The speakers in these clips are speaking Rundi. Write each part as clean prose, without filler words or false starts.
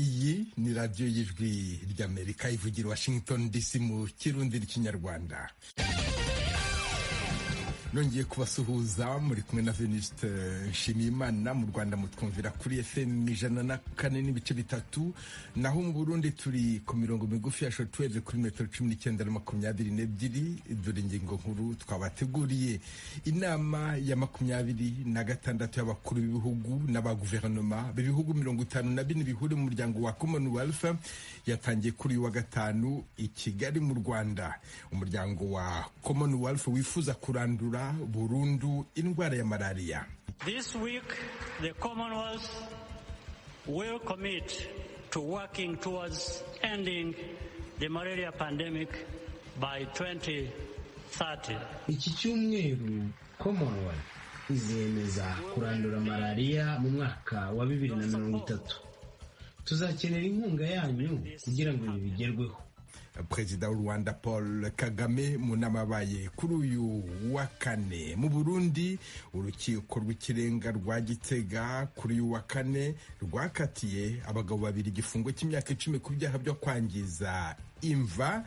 Iyi ni radiyo y'Ijwi ry'Amerika ivugira Washington DC mu Kirundi n'Ikinyarwanda. Nongeye kubasuhuza, muri kumwe na Venuste Nshimiyimana. Mu Rwanda mutwumvira kuri FM 104.3, naho mu Burundi turi ku mirongo migufi ya shortwave kuri metero 19 na 22. Dore ingingo nkuru twabateguriye: Inama ya 26 y'abakuru b'ibihugu n'abaguverinoma b'ibihugu 54 bihuriye mu muryango wa Commonwealth yatangiye kuri uyu wa gatanu i Kigali mu Rwanda. Umuryango wa Commonwealth wifuza kurandura burundu indwara ya malariya. This week, the Commonwealth will commit to working towards ending the malaria pandemic by 2030. Iki cyumweru Commonwealth izemeza kurandura malariya mu mwaka wa 2030. Tuzakenera inkunga yanyu kugira ngo ibi bigerweho. Perezida w'u Rwanda Paul Kagame mu nama yabaye kuri uyu wa kane. Mu Burundi, Urukiko rw'Ikirenga rwa Gitega kuri uyu wa kane rwakatiye abagabo babiri igifungo cy'imyaka 10 ku byaha byo kwangiza imva.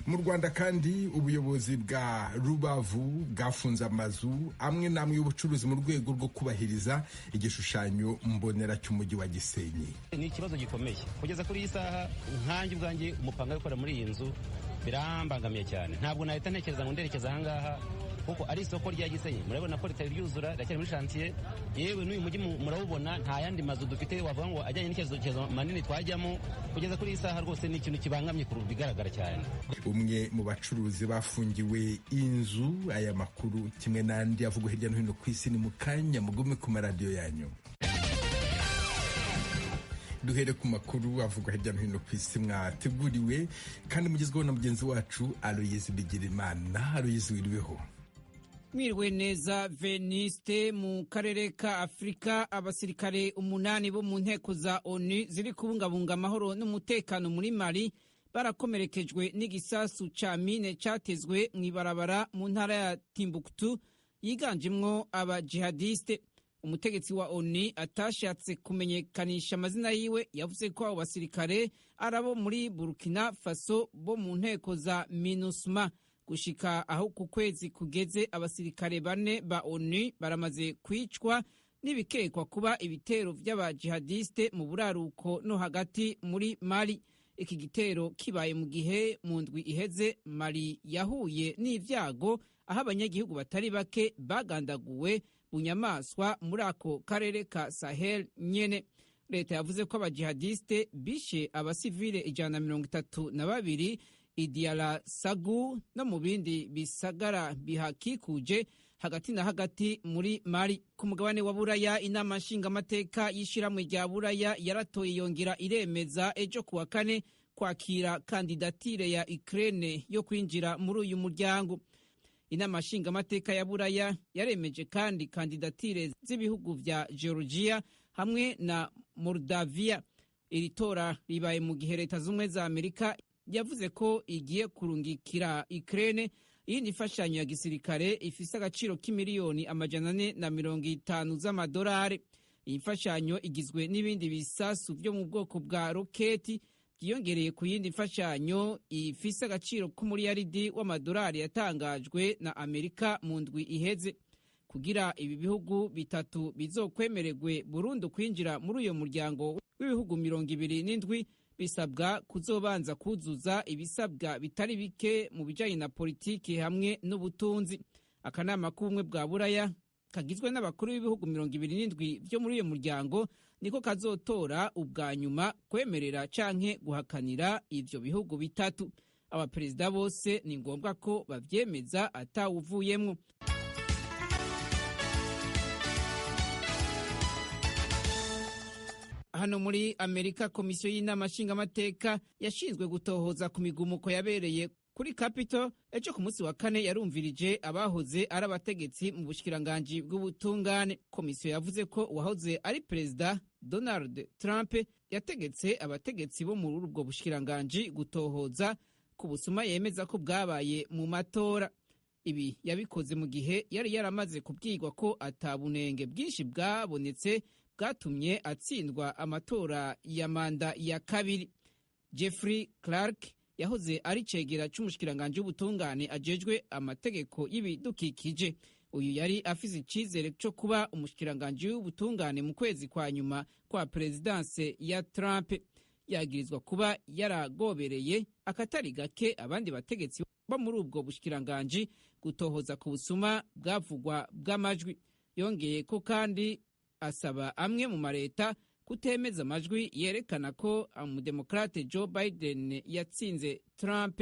Mu Rwanda kandi, ubuyobozi bwa Rubavu bwafunze amazu amwe n'amwe y'ubucuruzi mu rwego rwo kubahiriza igishushanyo mbonera cy'umujyi wa Gisenyi. Ni ikibazo gikomeye kugeza kuri iyi saha. Nkanjye ubwanjye, umupanga gukora muri iyi nzu birambangamiye cyane. Ntabwo nahita ntekereza ngo nderekeza ahangaha, kuko ari isoko rya Gisenyi. Murabona ko ritari ryuzura, riracyari muri chantier. Yewe n'uyu mujyi murawubona, nta yandi mazu dufite wavuga ngo ajyanye n'icyerekezo manini twajyamo. Kugeza kuri iyi saha rwose ni ikintu kibangamye ku bigaragara cyane. Umwe mu bacuruzi bafungiwe inzu. Aya makuru kimwe n'andi avugwa hirya no hino ku isi ni mu kanya, mugume ku maradiyo yanyu. Duhere ku makuru avugwa hirya no hino ku isi mwateguriwe kandi mugezweho na mugenzi wacu Aloyizi Bigirimana. Aloyizi, wiriweho? Mwiriwe neza, Veniste. Mu karere ka Afurika, abasirikare umunani bo mu nteko za ONU ziri kubungabunga amahoro n'umutekano muri Mali barakomerekejwe n'igisasu ca mine catezwe mu ibarabara mu ntara ya Timbuktu yiganjemwo abajihadiste. Umutegetsi wa ONU atashatse kumenyekanisha amazina yiwe yavuze ko abo basirikare ari abo muri Burkina Faso bo mu nteko za MINUSMA. Gushika aho ku kwezi kugeze, abasirikare bane ba ONU baramaze kwicwa n'ibikekwa kuba ibitero vy'abajihadiste mu buraruko no hagati muri Mali. Iki gitero kibaye mu gihe mu ndwi iheze Mali yahuye n'ivyago, aho abanyagihugu batari bake bagandaguwe bunyamaswa muri ako karere ka Sahel nyene. Leta yavuze ko abajihadiste bishe abasivile 132 Idiyara Sagu no mu bindi bisagara bihakikuje hagati na hagati muri Mali. Ku mugabane wa Buraya, inama nshingamateka y'ishirahamwe rya Buraya yaratoye yongera iremeza ejo kuwa kane kwakira kandidatire ya Ukraine yo kwinjira muri uyu muryango. Inama nshingamateka ya Buraya yaremeje kandi kandidatire z'ibihugu vya Georgia hamwe na Moldavia. Iri tora ribaye mu gihe Leta Z'Ubumwe za Amerika yavuze ko igiye kurungikira Ukraine iyindi mfashanyo ya gisirikare ifise agaciro k'imiliyoni 450 z'amadolari. Iyi mfashanyo igizwe n'ibindi bisasu vyo mu bwoko bwa roketi, byiyongereye ku yindi mfashanyo ifise agaciro k'umuriyaridi w'amadolari yatangajwe na Amerika mu ndwi iheze. Kugira ibi bihugu bitatu bizokwemererwe burundu kwinjira muri uyo muryango w'ibihugu 27, bisabwa kuzobanza kuzuza ibisabwa bitari bike mu bijanye na politiki hamwe n'ubutunzi. Akanama k'Ubumwe bwa Buraya kagizwe n'abakuru b'ibihugu 27 vyo muri uyo muryango niko kazotora ubwa nyuma kwemerera canke guhakanira ivyo bihugu bitatu. Abaperezida bose ni ngombwa ko bavyemeza atawuvuyemwo. Hano muri Amerika, komisiyo y'inama nshingamateka yashinzwe gutohoza ku migumuko yabereye kuri Capitol ejo ku munsi wa kane yarumvirije abahoze ari abategetsi mu bushikiranganji bw'ubutungane. Komisiyo yavuze ko uwahoze ari perezida Donald Trump yategetse abategetsi bo muri ubwo bushikiranganji gutohoza ku busuma yemeza ko bwabaye mu matora. Ibi yabikoze mu gihe yari yaramaze kubwirwa ko atabunenge bwinshi bwabonetse. bwatumye atsindwa amatora ya manda ya kabiri. Jeffrey Clark yahoze ari cegera c'umushikiranganji w'ubutungane ajejwe amategeko y'ibidukikije. Uyu yari afise icizere co kuba umushikiranganji w'ubutungane mu kwezi kwa nyuma kwa perezidanse ya Trump. Yagirizwa kuba yaragobereye akatari gake abandi bategetsi bo muri ubwo bushikiranganji gutohoza ku busuma bwavugwa bw'amajwi. Yongeye ko kandi asaba amwe mu mareta kutemeza amajwi yerekana ko umudemokrate Joe Biden yatsinze Trump.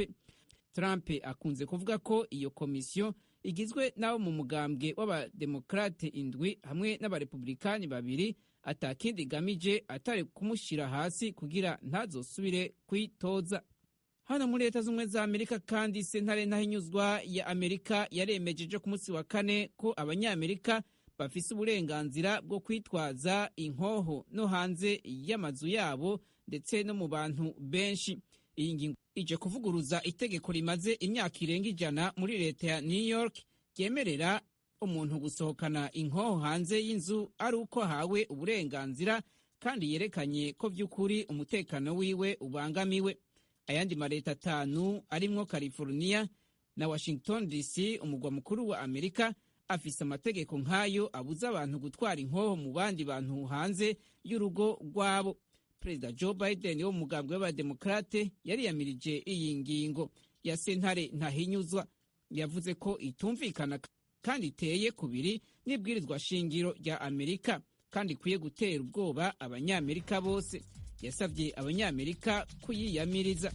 Trump akunze kuvuga ko iyo komisiyo igizwe n'abo mu mugambwe w'abademokrate 7 hamwe n'abarepublikani 2 atakindi igamije atari kumushyira hasi kugira ntazosubire kwitoza. Hano muri Leta Z'Ubumwe za Amerika kandi, sentare ntahinyuzwa ya Amerika yaremejeje ku munsi wa kane ko abanyamerika bafise uburenganzira bwo kwitwaza inkoho no hanze y'amazu yabo ndetse no mu bantu benshi. Iyi ngingo ije kuvuguruza itegeko rimaze imyaka irenga 100 muri leta ya New York ryemerera umuntu gusohokana inkoho hanze y'inzu ari uko ahawe uburenganzira kandi yerekanye ko by'ukuri umutekano wiwe ubangamiwe. Ayandi mareta 5 arimwo California na Washington DC, umugwa mukuru wa Amerika, afise amategeko nk'ayo abuza abantu gutwara inkoho mu bandi bantu hanze y'urugo rwabo. Perezida Joe Biden wo mu mugambwe w'abademokrate yariyamirije iyi ngingo ya sentare ntahinyuzwa. Yavuze ko itumvikana kandi iteye kubiri n'ibwirizwa shingiro rya Amerika kandi ikwiye gutera ubwoba abanyamerika bose. Yasabye abanyamerika kuyiyamiriza.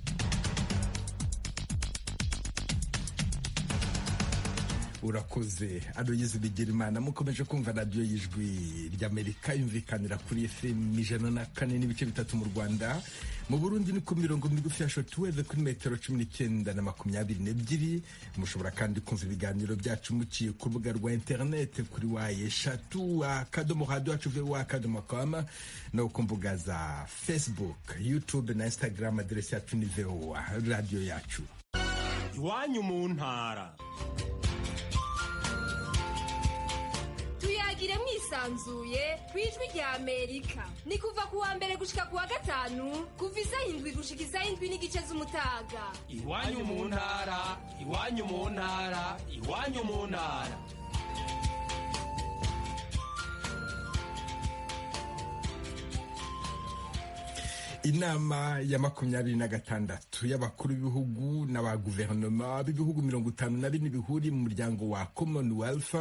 Urakoze Aloyizi Bigirimana. Mukomeje kumva radiyo y'Ijwi ry'Amerika yumvikanira kuri FM 104.3 mu Rwanda. Mu Burundi ni ku mirongo migufi ya shortwave kuri metero 19 na 22. Mushobora kandi kumva ibiganiro byacu muciye ku rubuga rwa internet kuri w3.radioyacu.com no ku mbuga za Facebook, YouTube na Instagram. Aderesi yacu ni VOA radiyo yacu. Iwanyu mu ntara tuyagire mwisanzuye ku Ijwi rya Amerika. Ni kuva ku wa mbere gushika ku wa gatanu, kuva isaha 7 gushika isaha 7:30 z'umutaga. Iwanyu mu ntara, iwanyu mu ntara, iwanyu mu ntara. Inama ya 26 y'abakuru b'ibihugu n'aba guverinoma b'ibihugu 54 bihuriye mu muryango wa Commonwealth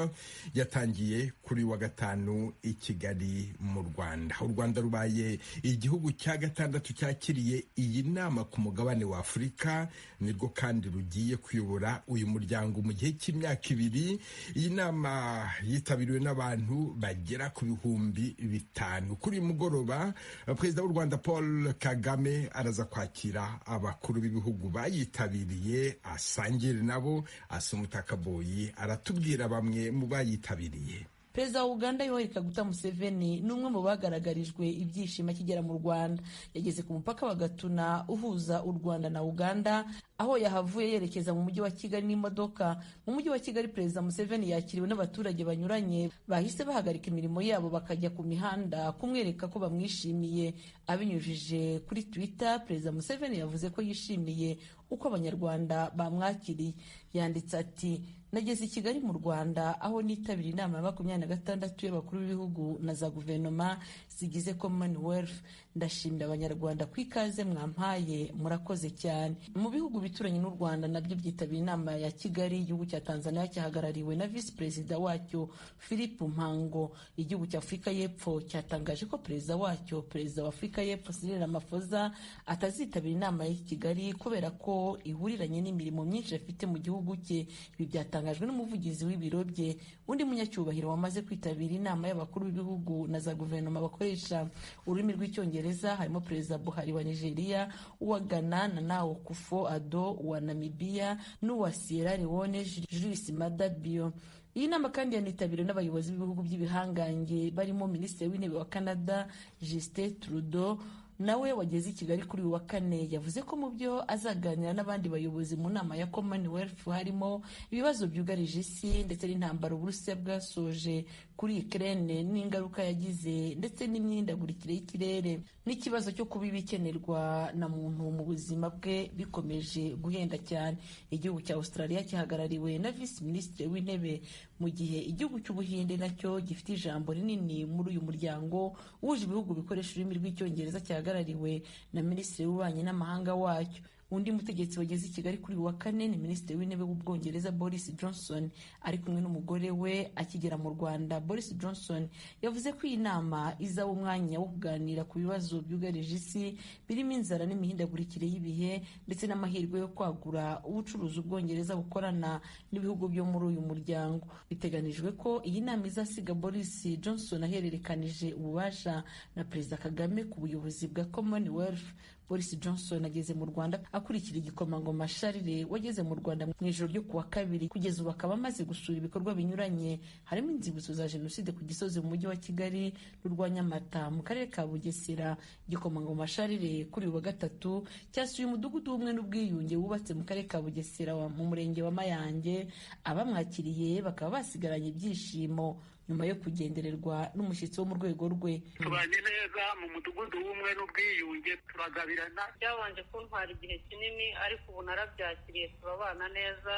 yatangiye kuri wa gatanu i Kigali mu Rwanda. U Rwanda rubaye igihugu cya gatandatu cyakiriye iyi nama ku mugabane wa Afurika, nirwo kandi rugiye kuyobora uyu muryango mu gihe cy'imyaka 2. Iyi nama yitabiriwe n'abantu bagera ku 5,000. Kuri uyu mugoroba Perezida w'u Rwanda Paul Kagame araza kwakira abakuru b'ibihugu bayitabiriye, asangire nabo. Asumuta Kaboyi aratubwira bamwe mu bayitabiriye. Perezida wa Uganda Yoweri Kaguta Museveni ni umwe mu bagaragarijwe ibyishimo akigera mu Rwanda. Yageze ku mupaka wa Gatuna uhuza u Rwanda na Uganda, aho yahavuye yerekeza mu mujyi wa Kigali n'imodoka. Mu mujyi wa Kigali, Perezida Museveni yakiriwe n'abaturage banyuranye bahise bahagarika imirimo yabo bakajya ku mihanda kumwereka ko bamwishimiye. Abinyujije kuri Twitter, Perezida Museveni yavuze ko yishimiye uko Abanyarwanda bamwakiriye. Yanditse ati: "Nageze i Kigali mu Rwanda aho nitabira inama ya 26 y'abakuru b'ibihugu na za guverinoma zigize Commonwealth. Ndashimira Abanyarwanda ku ikaze mwampaye, murakoze cyane." Mu bihugu bituranye n'u Rwanda nabyo byitabira inama ya Kigali, igihugu cya Tanzania cyahagarariwe na Visi Perezida wacyo Philip Mpango. Igihugu cya Afurika y'Epfo cyatangaje ko perezida wacyo, Perezida wa Afurika y'Epfo Cyril Ramaphosa, atazitabira inama ya Kigali kubera ko ihuriranye n'imirimo myinshi afite mu gihugu cye. Ibi byatangajwe n'umuvugizi w'ibiro bye. Undi munyacyubahiro wamaze kwitabira inama y'abakuru b'ibihugu na za guverinoma bakoresha ururimi rw'Icyongereza harimo Perezida Buhari wa Nigeria, uwa Ghana Nana Akufo-Addo, uwa Namibia n'uwa Sierra Leone Julius Maada Bio. Iyi nama kandi yanitabiriwe n'abayobozi b'ibihugu by'ibihangange barimo Minisitiri w'Intebe wa Canada Justin Trudeau, nawe wageze i Kigali kuri uyu wa kane, yavuze ko mu byo azaganira n'abandi bayobozi mu nama ya Commonwealth harimo ibibazo byugarije isi ndetse n'intambara Uburusiya bwasoje kuri Ukraine n'ingaruka yagize, ndetse n'imyindagurikire y'ikirere n'ikibazo cyo kuba ibikenerwa na muntu mu buzima bwe bikomeje guhenda cyane. Igihugu cya Australia gihagarariwe na Visi Minisitiri w'Intebe, mu gihe igihugu cy'Ubuhinde nacyo gifite ijambo rinini muri uyu muryango wuje ibihugu bikoresha ururimi rw'Icyongereza cyahagarariwe na Minisitiri w'Ububanyi n'Amahanga wacyo. Undi mutegetsi wageze i Kigali kuri uyu wa kane ni Minisitiri w'Intebe w'Ubwongereza Boris Johnson, ari kumwe n'umugore we. Akigera mu Rwanda, Boris Johnson yavuze ko iyi nama izaba umwanya wo kuganira ku bibazo byugarije isi birimo inzara n'imihindagurikire y'ibihe, ndetse n'amahirwe yo kwagura ubucuruzi Ubwongereza bukorana n'ibihugu byo muri uyu muryango. Biteganijwe ko iyi nama izasiga Boris Johnson ahererekanije ububasha na Perezida Kagame ku buyobozi bwa Commonwealth. Boris Johnson ageze mu Rwanda akurikira igikomangoma Charles wageze mu Rwanda mu ijoro ryo kuwa kabiri. Kugeza ubu akaba amaze gusura ibikorwa binyuranye harimo inzibutso za Jenoside ku Gisozi mu mujyi wa Kigali n'urwa Nyamata mu karere ka Bugesera. Igikomangoma Charles kuri uyu wa gatatu cyasuye umudugudu w'ubumwe n'ubwiyunge wubatse mu karere ka Bugesera mu murenge wa Mayange. Abamwakiriye bakaba basigaranye ibyishimo nyuma yo kugendererwa n'umushyitsi wo mu rwego rwe. Tubanye neza mu mudugudu w'ubumwe n'ubwiyunge, turagabirana. Byabanje kuntwara igihe kinini, ariko ubu narabyakiriye, turabana neza,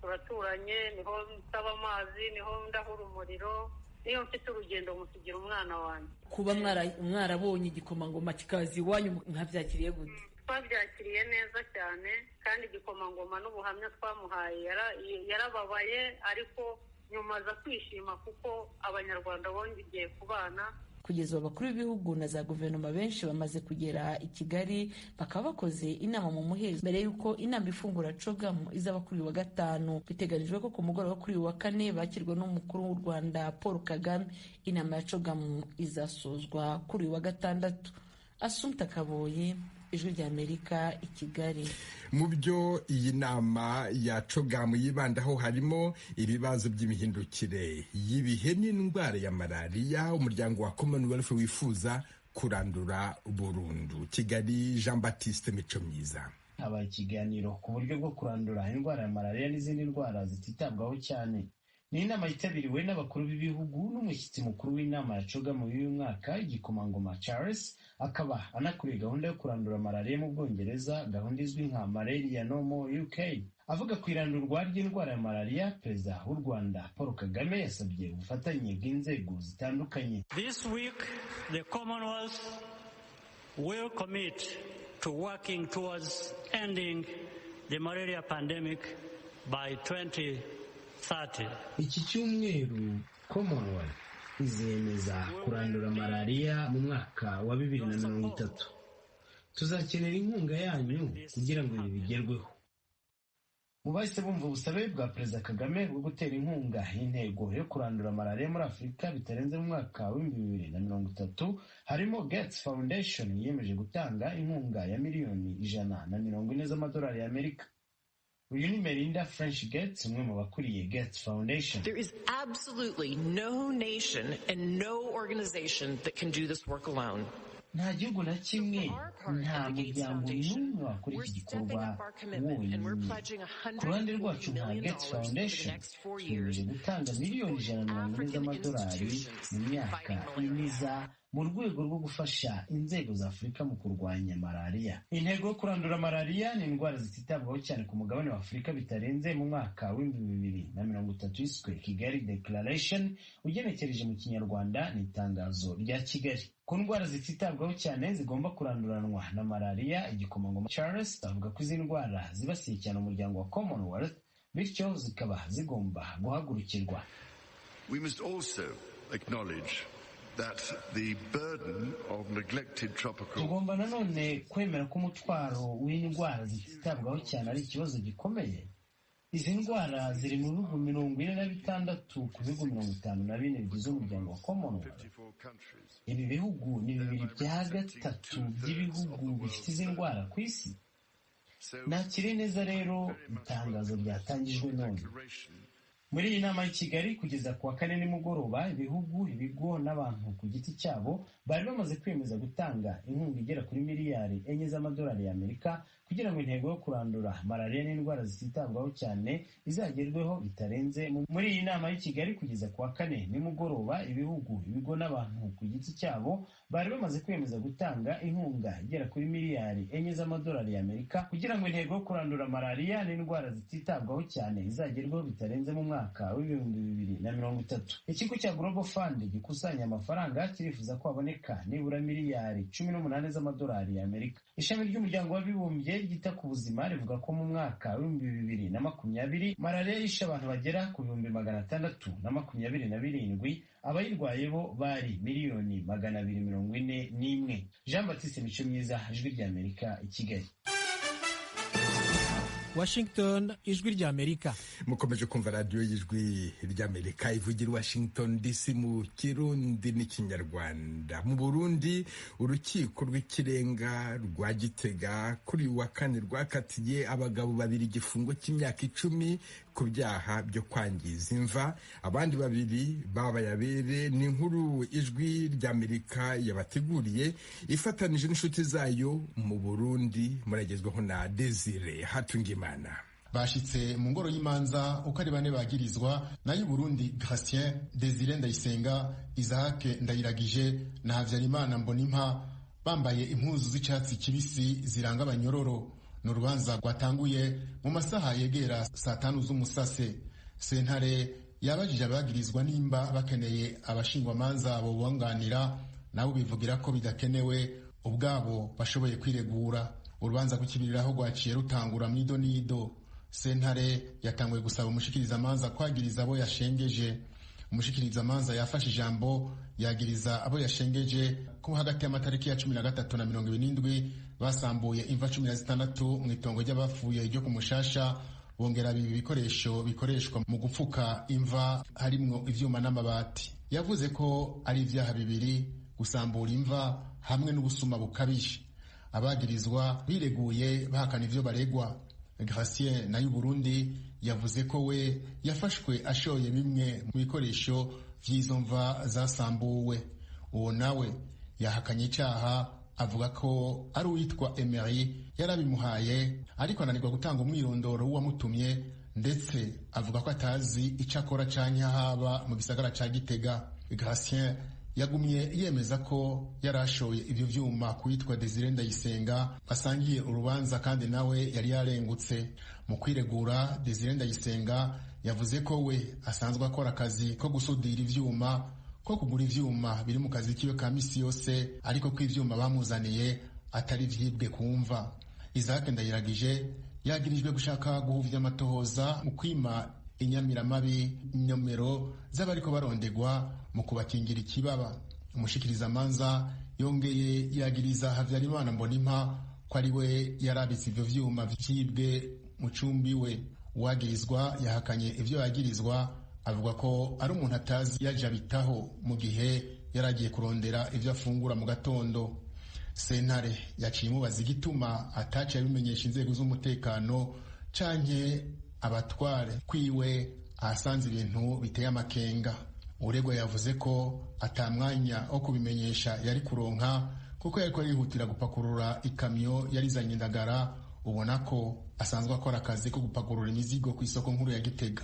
turaturanye, niho nsaba amazi, niho ndahura umuriro, niyo mfite urugendo musigira umwana wanjye. Kuba mwarabonye igikomangoma kikaza iwanyu mwabyakiriye gute? Twabyakiriye neza cyane, kandi igikomangoma n'ubuhamya twamuhaye yarababaye, ariko nyuma aza kwishima kuko Abanyarwanda bongeye kubana. Kugeza ubu abakuru b'ibihugu na za guverinoma benshi bamaze kugera i Kigali, bakaba bakoze inama mu muhezo mbere y'uko inama ifungura CHOGM izaba kuri uyu wa gatanu. Biteganijwe ko ku mugoroba kuri uyu wa kane bakirwa n'umukuru w'u Rwanda Paul Kagame. Inama ya CHOGM izasozwa kuri uyu wa gatandatu. Assumpta Kaboyi, Ijwi ry'Amerika, i Kigali. Mu byo iyi nama ya CHOGM yibandaho harimo ibibazo by'imihindukire y'ibihe n'indwara ya malariya umuryango wa Commonwealth wifuza kurandura burundu. Kigali, Jean Baptiste Mico Myiza. Habaye ikiganiro ku buryo bwo kurandura indwara ya malariya n'izindi ndwara zititabwaho cyane. Ni inama yitabiriwe n'abakuru b'ibihugu n'umushyitsi mukuru w'inama ya CHOGM y'uyu mwaka, igikomangoma Charles, akaba anakuriye gahunda yo kurandura malariya mu Bwongereza, gahunda izwi nka Malaria No More UK. Avuga ku irandurwa ry'indwara ya malariya, Perezida w'u Rwanda Paul Kagame yasabye ubufatanye bw'inzego zitandukanye. This week the Commonwealth will commit to working towards ending the malaria pandemic by 2030. Iki cyumweru Commonwealth izemeza kurandura malariya mu mwaka wa 2030. Tuzakenera inkunga yanyu kugira ngo ibi bigerweho. Mu bahise bumva ubusabe bwa Perezida Kagame bwo gutera inkunga intego yo kurandura malariya muri Afurika bitarenze mu mwaka wa 2030 harimo Gates Foundation yiyemeje gutanga inkunga ya miliyoni 140 z'amadolari y'Amerika. Uyu ni Melinda French Gates, umwe mu bakuriye Gates Foundation. There is absolutely no nation and no organization that can do this work alone. Nta gihugu na kimwe, nta muryango n'umwe wakora iki gikorwa wonyine. Ku ruhande rwacu nka Gates Foundation, twiyemeje gutanga miliyoni 140 z'amadolari mu myaka 4 iza mu rwego rwo gufasha inzego za Afurika mu kurwanya malariya. Intego yo kurandura malariya ni indwara zititabwaho cyane ku mugabane wa Afurika bitarenze mu mwaka wa 2030 yiswe Kigali Declaration, ugenekereje mu Kinyarwanda ni itangazo rya Kigali. Ku ndwara zititabwaho cyane zigomba kuranduranwa na malariya, igikomangoma Charles avuga ko izi ndwara zibasiye cyane umuryango wa Commonwealth, bityo zikaba zigomba guhagurukirwa. We must also acknowledge that the burden of neglected tropical Tugomba nanone kwemera ko umutwaro w'indwara zititabwaho cyane ari ikibazo gikomeye. Izi ndwara ziri mu bihugu 46 ku bihugu 54 bigize umuryango wa Commonwealth. Ibi bihugu ni 2/3 by'ibihugu bifite izi ndwara ku isi. Nakire neza rero itangazo ryatangijwe none. Muri iyi nama y'i Kigali kugeza ku wa kane nimugoroba, ibihugu, ibigo n'abantu ku giti cyabo bari bamaze kwiyemeza gutanga inkunga igera kuri miliyari 4 z'amadolari y'Amerika kugira ngo intego yo kurandura malariya n'indwara zititabwaho cyane izagerweho bitarenze. Muri iyi nama y'i Kigali kugeza ku wa kane nimugoroba, ibihugu, ibigo n'abantu ku giti cyabo bari bamaze kwiyemeza gutanga inkunga igera kuri miliyari 4 z'amadolari y'Amerika kugira ngo intego yo kurandura malariya n'indwara zititabwaho cyane izagerweho bitarenze mu mwaka w'2030. Ikigo cya Global Fund gikusanya amafaranga kirifuza ko haboneka nibura miliyari 18 z'amadolari y'Amerika. Ishami ry'Umuryango w'Abibumbye ryita ku buzima rivuga ko mu mwaka w'2020 malariya yishe abantu bagera ku 627,000, abayirwaye bo bari miliyoni 241. Jean Baptiste Mico Myiza, Ijwi ry'Amerika, i Kigali. Washington, Ijwi ry'Amerika. Mukomeje kumva radiyo y'Ijwi ry'Amerika ivugira Washington DC mu Kirundi n'Ikinyarwanda. Mu Burundi, Urukiko rw'Ikirenga rwa Gitega kuri wa kane rwakatiye abagabo babiri igifungo cy'imyaka 10 ku byaha byo kwangiza imva, abandi babiri babaye abere. Ni inkuru Ijwi ry'Amerika yabateguriye ifatanije n'inshuti zayo mu Burundi, muragezweho na Desire Hatungimana. Bashitse mu ngoro y'imanza uko ari bane bagirizwa nayo Burundi Gratien, Desire Ndayisenga, Isaac Ndayiragije na Havyarimana Mbonimpa, bambaye impuzu z'icatsi kibisi ziranga abanyororo. Ni urubanza rwatanguye mu masaha yegera saa 5 z'umusase. Sentare yabajije abagirizwa nimba bakeneye abashingwamanza bobunganira, nabo bivugira ko bidakenewe, ubwabo bashoboye kwiregura. Urubanza kukibiriraho rwaciye rutangura mw'idonido. Sentare yatanguye gusaba umushikirizamanza kwagiriza abo yashengeje. Umushikirizamanza yafashe ijambo, yagiriza abo yashengeje ko hagati y'amatariki ya 13 na 27 basambuye imva 16 mu itongo ry'abapfuye ryo ku Mushasha, bongera biba ibikoresho bikoreshwa mu gupfuka imva harimwo ivyuma n'amabati. Yavuze ko ari ivyaha bibiri: gusambura imva hamwe n'ubusuma bukabije. Abagirizwa bireguye bahakana ivyo baregwa. Gratien nayo Burundi yavuze ko we yafashwe ashoye bimwe mu bikoresho vy'izo mva zasambuwe. Uwo nawe yahakanye icaha, avuga ko ari uwitwa Emery yarabimuhaye, ariko ananirwa gutanga umwirondoro w'uwamutumye, ndetse avuga ko atazi ico akora canke ahaba mu gisagara ca Gitega. Gratien yagumye yemeza ko yarashoye ibyo vyuma kuwitwa Desire Ndayisenga basangiye urubanza, kandi nawe yari yarengutse. Mu kwiregura, Desire Ndayisenga yavuze ko we asanzwe akora akazi ko gusudira ivyuma, ko kugura ivyuma biri mu kazi kiwe ka misi yose, ariko ko ivyuma bamuzaniye atari vyibwe kumva. Isaac Ndayiragije yagirijwe gushaka guhuvya amatohoza mu kwima inyamiramabi inomero z'abariko barondegwa mu kubakingira ikibaba. Umushikirizamanza yongeye yagiriza Havyarimana Mbonimpa ko ari we yarabitse ivyo vyuma vyibwe mu cumbi we. Uwagirizwa yahakanye ivyo yagirizwa, avuga ko ari umuntu atazi yaje abitaho mu gihe yaragiye kurondera ivyo afungura mu gatondo. Sentare yaciye imubaza igituma ataciye abimenyesha inzego z'umutekano canke abatware kwiwe ahasanze ibintu biteye amakenga. Uregwa yavuze ko atamwanya wo kubimenyesha yari kuronka, kuko yariko yihutira gupakurura ikamyo yarizanye indagara, ubona ko asanzwe akora akazi ko gupakurura imizigo ku isoko nkuru ya Gitega.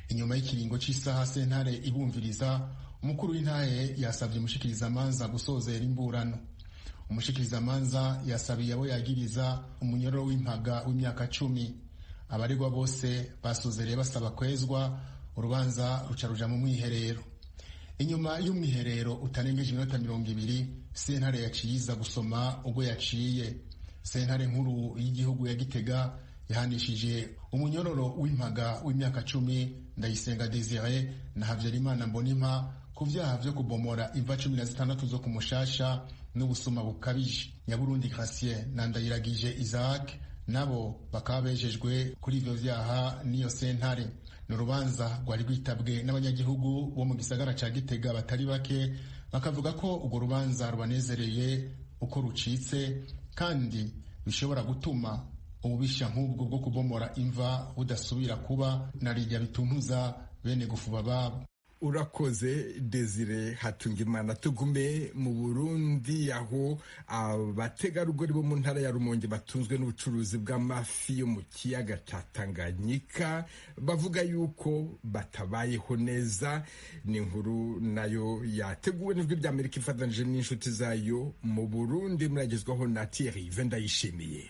Inyuma y'ikiringo c'isaha sentare ibumviriza, umukuru w'intahe yasabye umushikirizamanza gusozera imburano. Umushikirizamanza yasabiye abo yagiriza umunyororo w'impaga w'imyaka 10. Abaregwa bose basozereye basaba kwezwa, urubanza ruca ruja mu mwiherero. Inyuma y'umwiherero utarengeje iminota 20, sentare yaciye iza gusoma ubwo yaciye. Sentare nkuru y'igihugu ya Gitega yahanishije umunyororo w'impaga w'imyaka 10 Ndayisenga Desire na Havyarimana Mbonimpa ku vyaha vyo kubomora imva 16 zo ku Mushasha n'ubusuma bukabije. Nyaburundi Gratien na Ndayiragije Isaac nabo bakaba bejejwe kuri ivyo vyaha n'iyo sentare. Ni urubanza rwari rwitabwe n'abanyagihugu bo mu gisagara ca Gitega batari bake, bakavuga ko urwo rubanza rubanezereye uko rucitse, kandi bishobora gutuma ububisha nk'ubwo bwo kubomora imva budasubira kuba na rirya bituntuza. bene gufuba babo. Urakoze Desire Hatungimana. Tugume mu Burundi, aho abategarugori bo mu ntara ya Rumonge batunzwe n'ubucuruzi bw'amafi yo mu kiyaga cya Tanganyika bavuga yuko batabayeho neza. Ni inkuru nayo yateguwe n'Ijwi ry'Amerika ifatanyije n'inshuti zayo mu Burundi, muragezwaho na Thierry Vendayishimiye.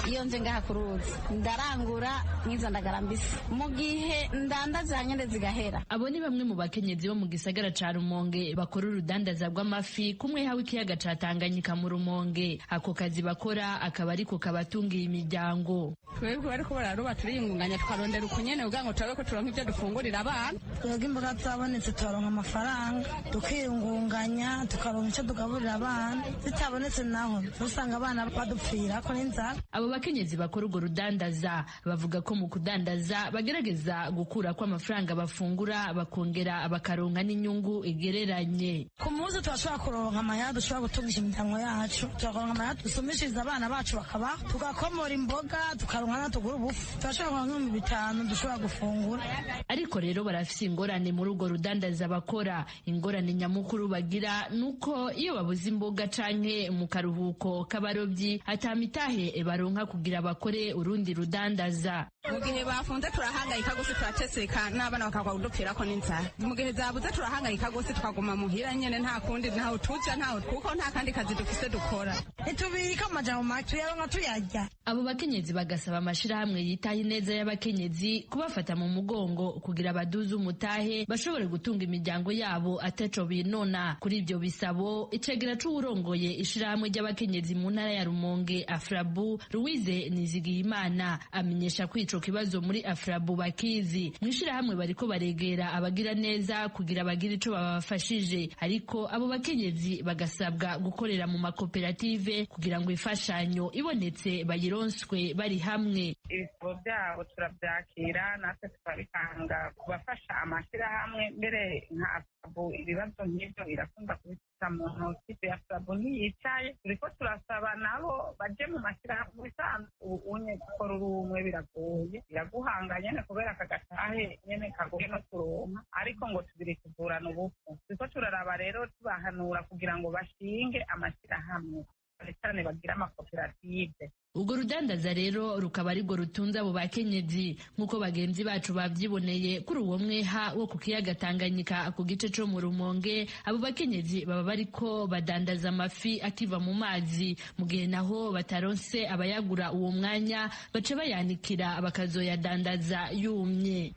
Iyo nje ngaha ku ruzi ndarangura nk'izo ndagara mbisi, mu gihe ndandaza nyine zigahera. Abo ni bamwe mu bakenyezi bo mu gisagara ca Rumonge bakora urudandaza rw'amafi kumwe hawe ikiyaga ca Tanganyika mu Rumonge. Ako kazi bakora akaba ariko kabatungiye imiryango. Twebwe bariko bararoba turiyungunganya, tukarondera ukunyene kugira ngo turabe ko turonka ivyo dufungurira abana. Twebwe imboga zabonetse tukaronka amafaranga, tukiyungunganya, tukaronka ico tugaburira abana. Zitabonetse naho usanga abana badupfirako n'inzara. Abo bakenyezi bakora urwo rudandaza bavuga ko mu kudandaza bagerageza gukura ko amafaranga bafungura, bakongera bakaronka n'inyungu igereranye. Ku munsi turashobora kuronka amahera dushobora gutungisha imiryango yacu, tukaronka amahera dusumishiriza abana bacu bakabaho, tugakomora imboga, tukaronka na tugura ubufu, turashobora kuronka 5,000 dushobora gufungura. Ariko rero barafise ingorane muri urwo rudandaza bakora. Ingorane nyamukuru bagira nuko iyo babuze imboga canke mu karuhuko k'abarobyi atamitahe baronka kugira bakore urundi rudandaza. Mu gihe bafunze turahangayika gose, turaceseka n'abana bakagwa kudupfirako n'inzara. Mu gihe zabuze turahangayika gose, tukaguma muhira nyene, nta kundi, ntaho tuja, ntaho, kuko nta kandi kazi dufise dukora. Ntitubika amajambo make, tuyaronka tuyarya. Abo bakenyezi bagasaba amashirahamwe yitaho ineza y'abakenyezi kubafata mu mugongo kugira baduze umutahe bashobore gutunga imiryango yabo ataco binona. Kuri ibyo bisabo, icegera c'uwurongoye ishirahamwe ry'abakenyezi mu ntara ya Rumonge Afrabu, Louise Nizigiyimana, amenyesha ko ico kibazo muri Afrabu bakizi. Mw'ishirahamwe bariko baregera abagira neza kugira bagire ico babafashije, ariko abo bakenyezi bagasabwa gukorera mu makoperative kugira ngo imfashanyo ibonetse bayironswe bari hamwe. Ibitabo byabo turabyakira, natwe tukabitanga kubafasha amashirahamwe. Mbere nka Afrabu ibibazo nk'ibyo irakunda kubifata mu ntoki. Afrabu ntiyicaye, turiko turasaba nabo baje mu mashirahamwe. Bisanzwe ubu unye gukora uri umwe biragoye, biraguhanga nyene kubera aka gatahe nyene kagoye no kuronka, ariko ngo tubiri kuvurana ubupfu. Turiko turaraba rero tubahanura kugira ngo bashinge amashirahamwe, cyane cyane bagire amakoperative. Urwo rudandaza rero rukaba arirwo rutunze abo bakenyezi, nk'uko bagenzi bacu bavyiboneye kuri uwo mweha wo ku kiyaga Tanganyika ku gice co mu Rumonge. Abo bakenyezi baba bariko badandaza amafi akiva mu mazi, mu gihe naho bataronse abayagura uwo mwanya baca bayanikira bakazoyadandaza yumye.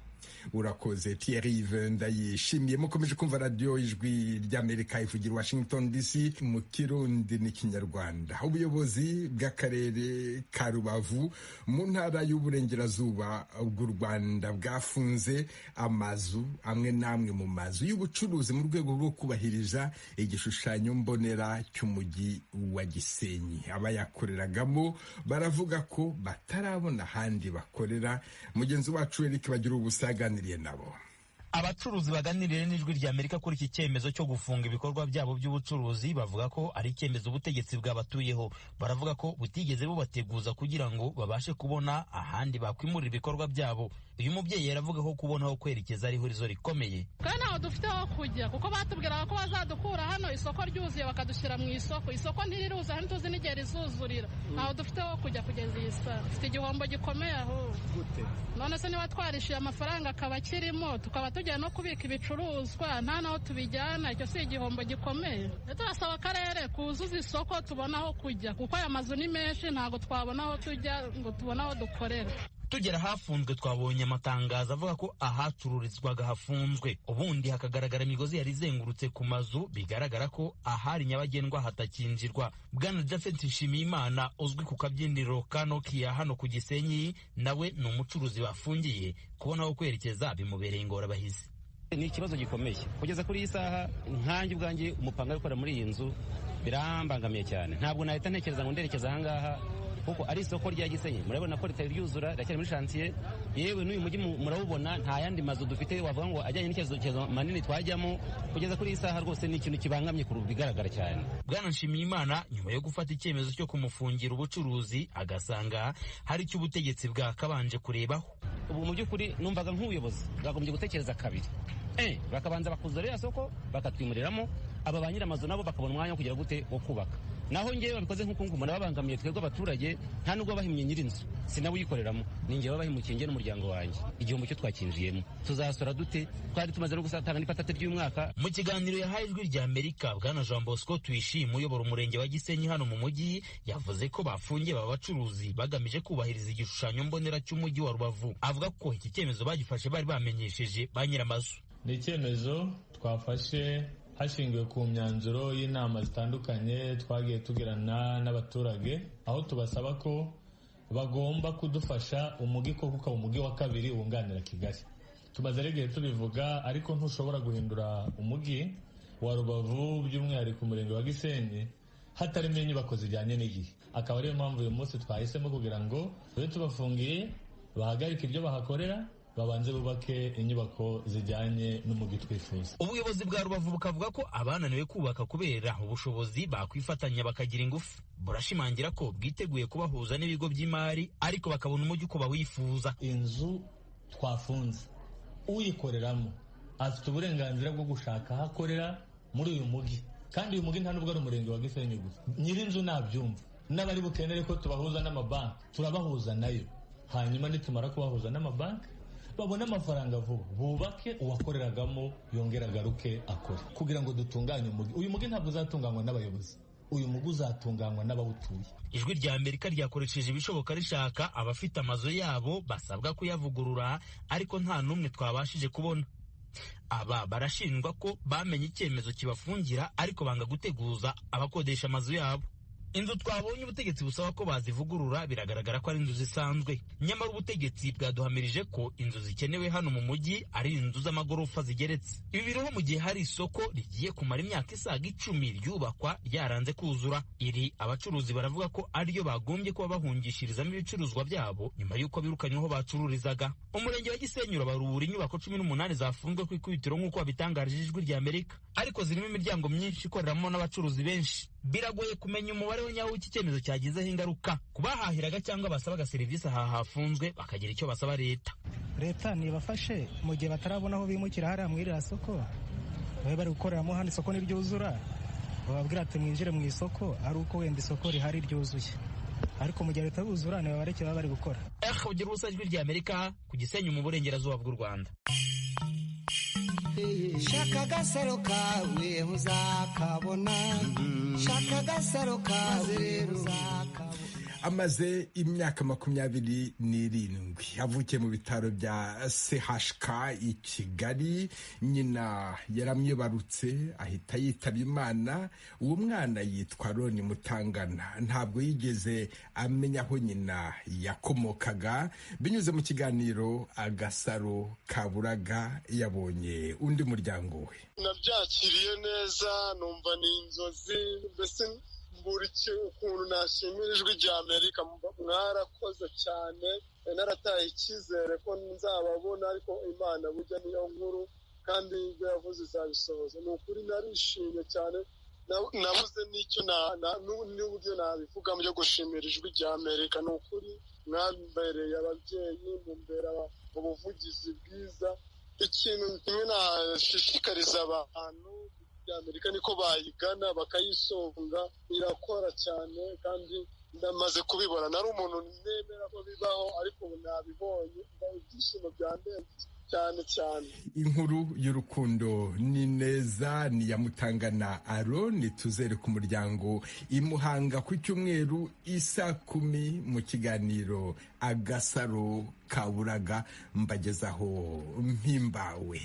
Urakoze Thierry Ndayishimiye. Mukomeje kumva radiyo Ijwi ry'Amerika ivugira Washington DC mu Kirundi n'Ikinyarwanda. Ubuyobozi bw'akarere ka Rubavu mu ntara y'Uburengerazuba bw'u Rwanda bwafunze amazu amwe n'amwe mu mazu y'ubucuruzi mu rwego rwo kubahiriza igishushanyo mbonera cy'umujyi wa Gisenyi. Abayakoreragamo baravuga ko batarabona ahandi bakorera. Mugenzi wacu Eric Bagira ubusa yaganiriye nabo. Abacuruzi baganiriye n'Ijwi rya Amerika kuri iki cyemezo cyo gufunga ibikorwa byabo by'ubucuruzi bavuga ko ari icyemezo ubutegetsi bwabatuyeho. Baravuga ko butigeze bubateguza kugira ngo babashe kubona ahandi bakwimurira ibikorwa byabo. Uyu mubyeyi yaravuga ko kubona aho kwerekeza ari ihurizo rikomeye. Kandi ntaho dufite aho kujya, kuko batubwiraga ko bazadukura hano isoko ryuzuye bakadushyira mu isoko. Isoko ntiriruza, ntituzi n'igihe rizuzurira. Ntaho dufite aho kujya kugeza iyi saha. Dufite igihombo gikomeye ahubwo. None se niba twarishyuye amafaranga akaba akirimo, tukaba tujya no kubika ibicuruzwa nta naho tubijyana, icyo si igihombo gikomeye? Turasaba akarere kuzuza isoko tubona aho kujya, kuko aya mazu ni menshi, ntabwo twabona aho tujya ngo tubone aho dukorera. Tugera hafunzwe twabonye amatangazo avuga ko ahacururizwaga hafunzwe, ubundi hakagaragara imigozi yari izengurutse ku mazu, bigaragara ko ahari nyabagendwa hatakinjirwa. Bwana Japhet Nshimiyimana uzwi ku kabyiniro ka Nokia hano ku Gisenyi, nawe ni umucuruzi bafungiye. Kubona aho kwerekeza bimubereye ingorabahizi. Ni ikibazo gikomeye kugeza kuri iyi saha. Nkanjye ubwanjye umupanga wikorera muri iyi nzu birambangamiye cyane, ntabwo nahita ntekereza ngo nderekeza ahangaha, kuko ari isoko rya Gisenyi murabona ko ritari ryuzura, riracyari muri shantiye. Yewe n'uyu mujyi murawubona, nta yandi mazu dufite wavuga ngo ajyanye n'icyerekezo manini twajyamo. Kugeza kuri iyi saha rwose ni ikintu kibangamye ku bigaragara cyane. Bwana Nshimiyimana nyuma yo gufata icyemezo cyo kumufungira ubucuruzi agasanga hari icyo ubutegetsi bwakabanje kurebaho. Ubu mu by'ukuri numvaga nk'ubuyobozi bwagombye gutekereza kabiri, bakabanza bakuzura ririya soko bakatwimuriramo, aba ba nyir'amazu nabo bakabona umwanya wo kugira gute wo kubaka. Naho ngewe babikoze nk'uko nguko babangamiye twebwe abaturage, nta nubwo bahimye nyir'inzu, sinawe uyikoreramo, ni ngewe bahimukiye nge n'umuryango wanjye. Igihombo cyo twakinjiyemo tuzasora dute? Twari tumaze no gusatanga n'ipatati ry'umwaka. Mu kiganiro yahaye Ijwi rya Amerika, bwana Jean Bosco Tuyishime uyobora umurenge wa Gisenyi hano mu mujyi, yavuze ko bafungiye aba bacuruzi bagamije kubahiriza igishushanyo mbonera cy'umujyi wa Rubavu. Avuga ko iki cyemezo bagifashe bari bamenyesheje ba nyir'amazu. Ni icyemezo twafashe hashingiwe ku myanzuro y'inama zitandukanye twagiye tugirana n'abaturage, aho tubasaba ko bagomba kudufasha umujyi koko ukaba umujyi wa kabiri wunganira Kigali. Tumaze rero igihe tubivuga, ariko ntushobora guhindura umujyi wa Rubavu by'umwihariko umurenge wa Gisenyi hatarimo inyubako zijyanye n'igihe. Akaba ariyo mpamvu uyu munsi twahisemo kugira ngo tube tubafungiye, bahagarike ibyo bahakorera, babanze bubake inyubako zijyanye n'umujyi twifuza. Ubuyobozi bwa Rubavu bukavuga ko abananiwe kubaka kubera ubushobozi bakwifatanya bakagira ingufu. Burashimangira ko bwiteguye kubahuza n'ibigo by'imari, ariko bakabona umujyi uko bawifuza. Inzu twafunze, uyikoreramo afite uburenganzira bwo gushaka aho akorera muri uyu mujyi, kandi uyu mujyi nta nubwo ari umurenge wa Gisenyi gusa. Nyir'inzu nabyumva, n'abari bukenere ko tubahuza n'amabanki turabahuza nayo, hanyuma nitumara kubahuza n'amabanki babone amafaranga vuba, bubake, uwakoreragamo yongera agaruke akore, kugira ngo dutunganye umujyi. Uyu mujyi ntabwo uzatunganywa n'abayobozi, uyu mujyi uzatunganywa n'abawutuye. Ijwi rya Amerika ryakoresheje ibishoboka rishaka abafite amazu yabo basabwa kuyavugurura, ariko nta n'umwe twabashije kubona. Aba barashinjwa ko bamenye icyemezo kibafungira, ariko banga guteguza abakodesha amazu yabo. Inzu twabonye ubutegetsi busaba ko bazivugurura biragaragara ko ari inzu zisanzwe, nyamara ubutegetsi bwaduhamirije ko inzu zikenewe hano mu mujyi ari inzu z'amagorofa zigeretse. Ibi biriho mu gihe hari isoko rigiye kumara imyaka isaga 10 ryubakwa ryaranze kuzura. Iri abacuruzi baravuga ko ariyo bagombye kuba bahungishirizamo ibicuruzwa byabo nyuma y'uko birukanywe aho bacururizaga. Umurenge wa Gisenyi urabarura inyubako 18 zafunzwe ku ikubitiro nk'uko babitangarije Ijwi rya Amerika, ariko zirimo imiryango myinshi ikoreramo n'abacuruzi benshi. Biragoye kumenya umubare wa nyawo w'iki cyemezo cyagizeho ingaruka ku bahahiraga cyangwa basabaga serivisi aha hafunzwe, bakagira icyo basaba leta. Leta nibafashe mu gihe batarabona aho bimukira hariya mu iriya soko, babe bari gukoreramo hano, isoko niryuzura bababwira ati mwinjire mu isoko ari uko wenda isoko rihari ryuzuye, ariko mu gihe ritaruzura nibabareke baba bari gukora. Ugira ubusa Ijwi rya Amerika ku Gisenyi mu burengerazuba bw'u Rwanda. Shaka agasaro kawe uzakabona, shaka agasaro kawe uzakabona. Amaze imyaka 27 avukiye mu bitaro bya CHK i Kigali. Nyina yaramwibarutse ahita yitaba Imana. Uwo mwana yitwa Roni Mutangana, ntabwo yigeze amenya aho nyina yakomokaga. Binyuze mu kiganiro Agasaro Kaburaga yabonye undi muryango we. Nabyakiriye neza, numva ni inzozi, mbese buri ukuntu nashimira Ijwi rya Amerika, mwarakoze cyane. Narataye icyizere ko nzababona, ariko Imana burya niyo nkuru, kandi ibyo yavuze izabisohoza. Ni ukuri narishimye cyane, nabuze n'icyo n'uburyo nabivuga byo gushimira Ijwi rya Amerika. Ni ukuri mwambereye ababyeyi, mumbera ubuvugizi bwiza. Ikintu kimwe nashishikariza abantu Amerika niko bayigana bakayisonga, irakora cyane kandi ndamaze kubibona. Nari umuntu nemera ko bibaho, ariko ubu nabibonye, ibyishimo byandenze cyane cyane. Inkuru y'urukundo ni neza ni ya Mutangana Aroni. Tuzere ku muryango imuhanga ku cyumweru isa 10 mu kiganiro Agasaro Kaburaga mbagezaho mpimbawe.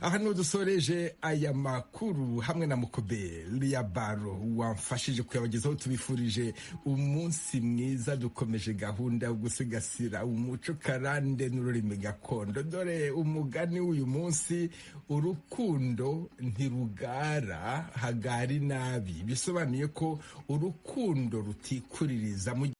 Aha niho dusoreje aya makuru hamwe na Mukobe Liabaro wamfashije kuyabagezaho. Tubifurije umunsi mwiza. Dukomeje gahunda yo gusigasira umuco karande n'ururimi gakondo. Dore umugani w'uyu munsi: urukundo ntirugara hagari nabi. Bisobanuye ko urukundo rutikuririza.